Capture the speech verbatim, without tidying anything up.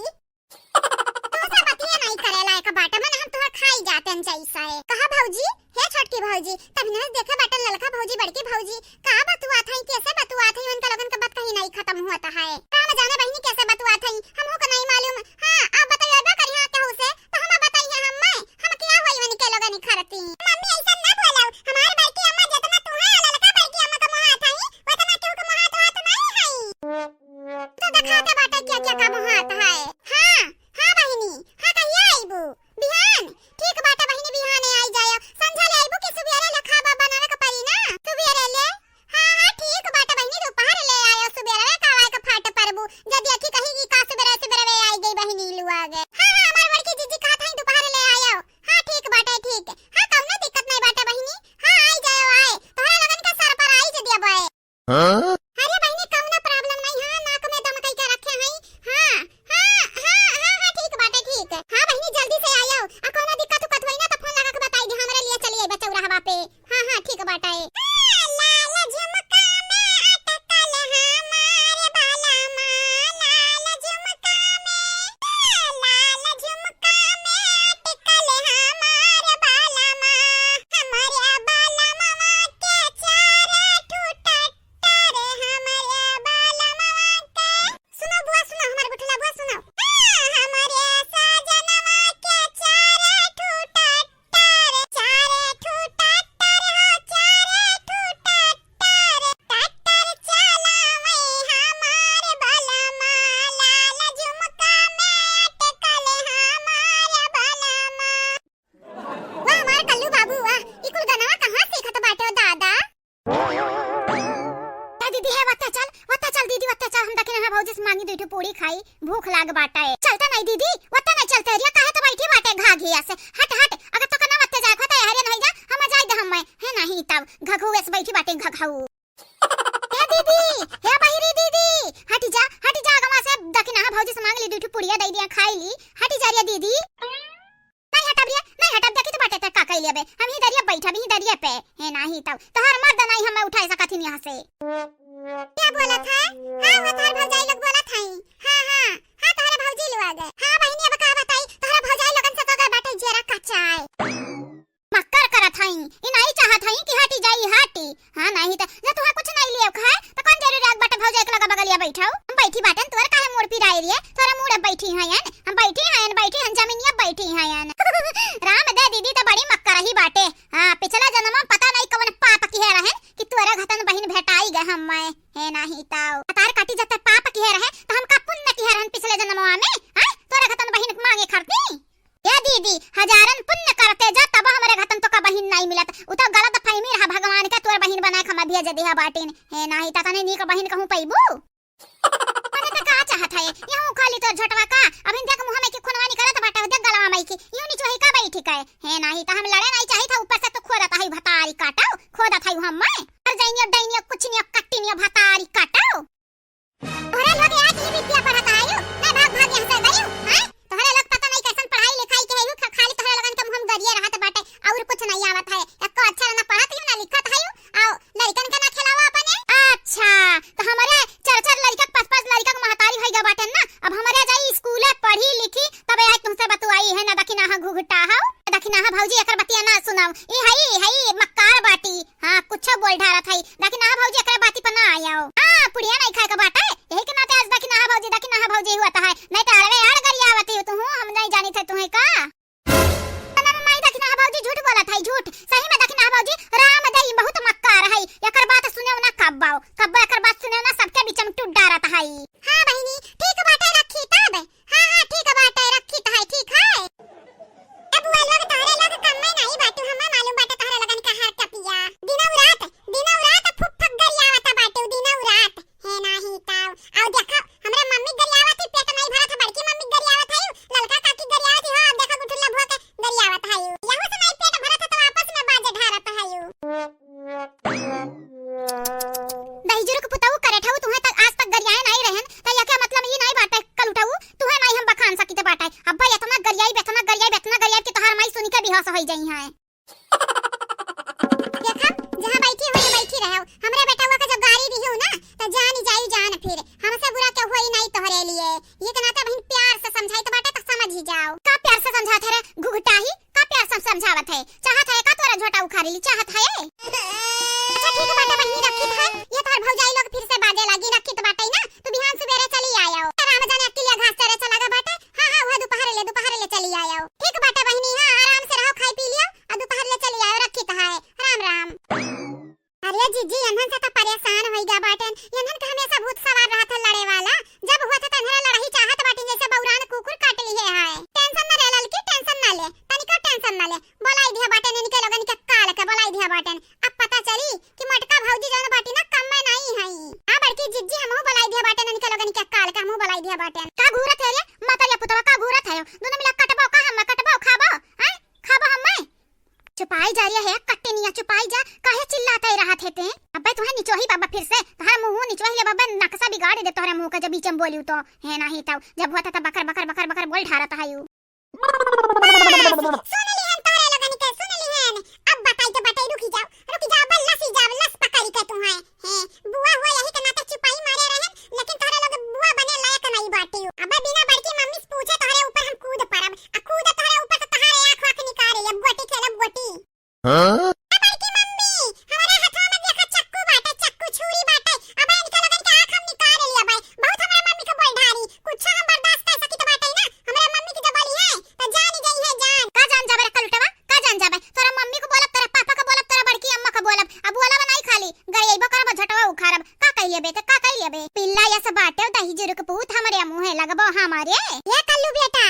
तोसे बतिये नाई करे लायक बाटे, मन हम तोहर खाई जाते हैं जैसा है। कहा भौजी, हे छोटकी भौजी, तब इन्हें देखे बाटन ललका भौजी, बड़की भौजी, का बतुआत हई, कैसे बतुआत हई, उनका लोगन का बात कहीं नाई खत्म होत है। का न जाने बहिनी कैसे बतुआत हई, हमहू का नाई मालूम। हाँ, आप बतइबे करिहा केहू से, तो हम बताई है हम मैं, हम क्या होई उनके लोगन खरती। मम्मी ऐसा ना बोलो, हमार बड़की अम्मा जितना तू है, ललका बड़की अम्मा का मोहात हई, उतना केहू के मोहात होत नाई हई। तो दिखाते बाटे क्या क्या का मोहात है। हाँ, हाँ बहिनी, हाँ कहिया आइबू? बिहान? ठीक बाटे बहिनी, बिहाने आई जायो। संझा ले आइबू कि सुबेरे ले खाबा बनावे के पड़ी ना? सुबेरे ले? हाँ, हाँ, ठीक बाटे बहिनी, दोपहर ले आयो, सुबेरे का आए के फाट परबू। जदि अखी कही कि का सुबेरे सुबेरे आई गई बहिनी लुआ गे। हाँ, हाँ, हमार बड़की जीजी कहत हई दोपहर ले आयो। हाँ, ठीक बाटे, ठीक। हाँ, कौनो दिक्कत नहीं बाटे बहिनी। हाँ, आई जायो, आए। तोहरे लोगन के surprise दिया बे। हाँ? अरे बहिनी, कौनो problem नहीं है, नाक में दम कई के रखे हैं। हाँ, हाँ, हाँ, हाँ, हाँ, ठीक बाटे, ठीक। हाँ बहिनी, जल्दी से आयो, आ कौनो दिक्कत उक्कत होई ना तो फोन लगा के बताई दे, हमरे लिए चली आइबे चौराहा पे। हाँ, हाँ, ठीक बाटे। लाल झुमका में अटकल हमार बालमा, लाल झुमका में, लाल झुमका में अटकल हमार बालमा, हमरे बालमवा के चार ठो टट्टर, हमरे बालमवा के। सुनो बुआ, सुनो, हमार बुटला बुआ, सुनो। हमरे सजनवा के चार ठो टट्टर, चार ठो टट्टर हो, चार ठो टट्टर। टट्टर चलावे हमार बलमा, लाल झुमका में अटकल हमार बलमा। वाह, हमार कल्लू बाबू, वाह, ई कुल गनवा कहाँ सीखत बाटे हो दादा? ए दीदी, हे वत्ते चल, वत्ते चल दीदी, वत्ते चल, हम दखिनहा भौजी से मांगी दुई ठो पूड़ी खाई, भूख लाग बाटे। चलते नहीं दीदी, वत्ते नहीं चलते, रिया काहे तो बैठी बाटे घा घिया से। हट, हट, अगर तो कना वत्ते जाए खोता हरिया नहीं जा, हम जाए दे हम, है नहीं तब, घघुए से बैठी बाटे घघऊ। हे दीदी, हे बहिरी दीदी, हटी जा, हटी जा, अगवा से दखिनहा भौजी से मांग ली, दुई ठो पुड़िया दे दिया, खाई ली, हटी जा रे दीदी। नहीं हटब रे, नहीं हटब, देखी तो बाटे ते का कइले बे, हम ही दरिया बैठब, ही दरिया पे, हे नाही तब, तोहर मर्द नहीं हमें उठाए सकत हिन यहाँ से। क्या बोलत है? हाँ, वो तोहर भौजाई लोग बोलत है। हाँ, हाँ, हाँ, तोहरे भौजी लोग। हाँ बहिनी, अब का बताई, तोहरे भौजाई लोगन से तो गए बाटे जेरा कचाए। मक्कर करत हई, ई नाई चाहत हई कि हटी जाई, हटी। हाँ, नाहीं त जब तुहा कुछ नाई लियो खाए, त कौन जरूरी आग बाटे भौजाई के लगा बगलिया बैठाऊ? हम बैठी बाटन, तोर काहे मूड़ पिराए रिये? तोरा मूड़ अब बैठी हयन, हम बैठी हयन, बैठी हन, जमीनिया बैठी हयन। राम दे दीदी त बड़ी मक्कर ही बाटे। हाँ, पिछला जन्म में पता नाई कवन पाप किहे रहन कि तोरे घतन बहिन भेटाई गए हम मैं। हे नाहीं ताऊ। तार काटी जब ते पाप किहे रहे, त हम का पुण्य किहे रहन पिछले जन्म में? हाँ, तोरे घतन बहिन मांगे खरती? ए दीदी, हजारन पुण्य करते जा, तब हमरे घतन तोका बहिन नाई मिलत। उ तो गलत फहमी रहा, भगवान के तोर बहिन बनाए के हमें भेज दिहा बाटिन। हे नाही, त तने नीक बहिन कहूँ पइबू? मने त का चाहत है, यहूँ खाली तोर झोटवा का? अभिन देख मुँह में की खुनवा निकलत बाटे, देख गलवा में की, यूँ निचोही का बैठी के? हे नाही, त हम लड़े नाई चाहित है, ऊपर से तू खोदत है भतारी काटो, खोदत है हम मैं। अरे जइनियो, डइनियो, कुछ नियो, कट्टी नियो, भतारी काटो। तोहरे लोग आज ई विद्या पढ़त आयु, नहीं भाग भाग यहाँ से गयु, हैं? तोहरे लोग पता नहीं कैसन पढ़ाई लिखाई के है, यू खा-, खाली तोहरे लोगन के मुँह में गरिया रहत बाटे, और कुछ नहीं आवत है। एको अक्षर ना पढ़त हयू, ना लिखत हयू, आओ लड़कन के ना खिलावा अपने। अच्छा, तो हमरे चार चार लड़का के, पाँच पाँच लड़का के महतारी होई गए बाटे ना, अब हमरे जाई स्कूले पढ़ी लिखी, तबे आई तुमसे बतुआई है ना, दखिनहा घुघटा हौ, दखिनहा भौजी एकर बतिया ना सुनाओ, ई हई, हई मक्कार बाटी। हाँ, कुछो बोल ढारत हई। दखिनहा भौजी एकरे बाती पर ना आयो। हाँ, पुड़िया नहीं खाए के बाटे। यही के नाते आज दखिनहा भौजी, दखिनहा भौजी हुआ त है। नहीं तो अड़वे अड़ गरियावती हो तू, हम नहीं जानी थे तुम्हें का। ना, ना, माई दखिनहा भौजी झूठ बोलत हई, झूठ। सही में दखिनहा भौजी राम दे बहुत मक्कार हई। एकर बात सुने ना कब्बाओ। कब्बो एकर बात सुने ना सबके बीच में टूट डारत हई। हाँ बहिनी, ठीक बाटे रखी तब। हाँ, हाँ, ठीक बाटे, रखी त है, ठीक है। ए बुआ लोग, तोहरे लोग कम्मे नाई बाटू, हमें मालूम बाटे तोहरे लोगन का हर टपिया। दिनौ रात, दिनौ रात फुक फुक गरियावत बाटू, दिनौ रात। हे नाही ताऊ। आओ देखो, हमरा मम्मी गरियावत ही, पेट नहीं भरत है, बड़की मम्मी गरियावत है, ललका काकी गरियावत ही, हो, अब देखो गुठुल्ला भुआ के गरियावत है। यहू से नहीं पेट भरत है तो आपस में बाजे ढारत है। दहिजुर के पुतऊ करे ठऊ, तुहे तक आज तक गरियाए नाई रहन, त यके मतलब ई नाई बाटे कल उठऊ, तुहे नाई हम बखान सकित बाटे। अब्बा एतना गरियाई, एतना गरियाई, एतना गरियाई कि तोहार माई सुनी के बेहोश होई जाई हैं। देखा, जहाँ बैठी हुई बैठी रहो, हमरे बेटवा के जब गारी दिहू ना, त जानी जाई जान फिर, हमसे बुरा केहू होई नाई तोहरे लिए। ये के नाते बहिन प्यार से अरे हे कट्टे निया चुपाई जा, काहे चिल्लात ही रहत हे ते? अबे तुहे निचोही बाबा फिर से, तोहरा मुँह निचोही ले बाबा, नक्शा बिगाड़ दे तोहरा मुँह का जब बीच में बोलियो तो, हे नाही तब, जब हुआ था तब बकर बकर बकर बकर बोल ढारत है यू। बस, सुन लिहन तोहरे लोगन के, सुन लिहन। अब बताई तो बताई, रुकी जाओ, रुकी जाओ, अब लसी जाओ, लस पकड़ी के तुहे। हैं, बुआ हुआ यही के नाते चुपाई मारे रहन, लेकिन तोहरे लोग बुआ बने लायक नहीं बाटी। अब बिना बड़की मम्मी से पूछे तोहरे ऊपर हम कूद पड़ब, आ कूद तोहरे ऊपर तो तोहरे आँख वाँख निकाले, अब गोटी खेलब गोटी। हाँ? ए बड़की मम्मी, हमरे हथवा में देखा चक्कू बाटे, चक्कू छुरी बाटे। अब इनके लोगन के आँख हम निकाल लेली। अब बहुत हमरा मम्मी के बोल ढारी, कुछ हम बर्दाश्त कर सकित बाटे ना। हमरा मम्मी के जब बोली है, तो जान ही गई है जान। का जान जाबे रे कलुटवा, का जान जाबे? तोरा मम्मी को बोलब, तोरा पापा को बोलब, तोरा बड़की अम्मा को बोलब। अब बोलब नहीं खाली, गरीबो करब, झटवा उखाड़ब। का कह लेबे ते, का कह लेबे? पिल्ला यस बाटे दही जुरुक पूत, हमरे मुँहे लगबो हमारे। ये कल्लू बेटा,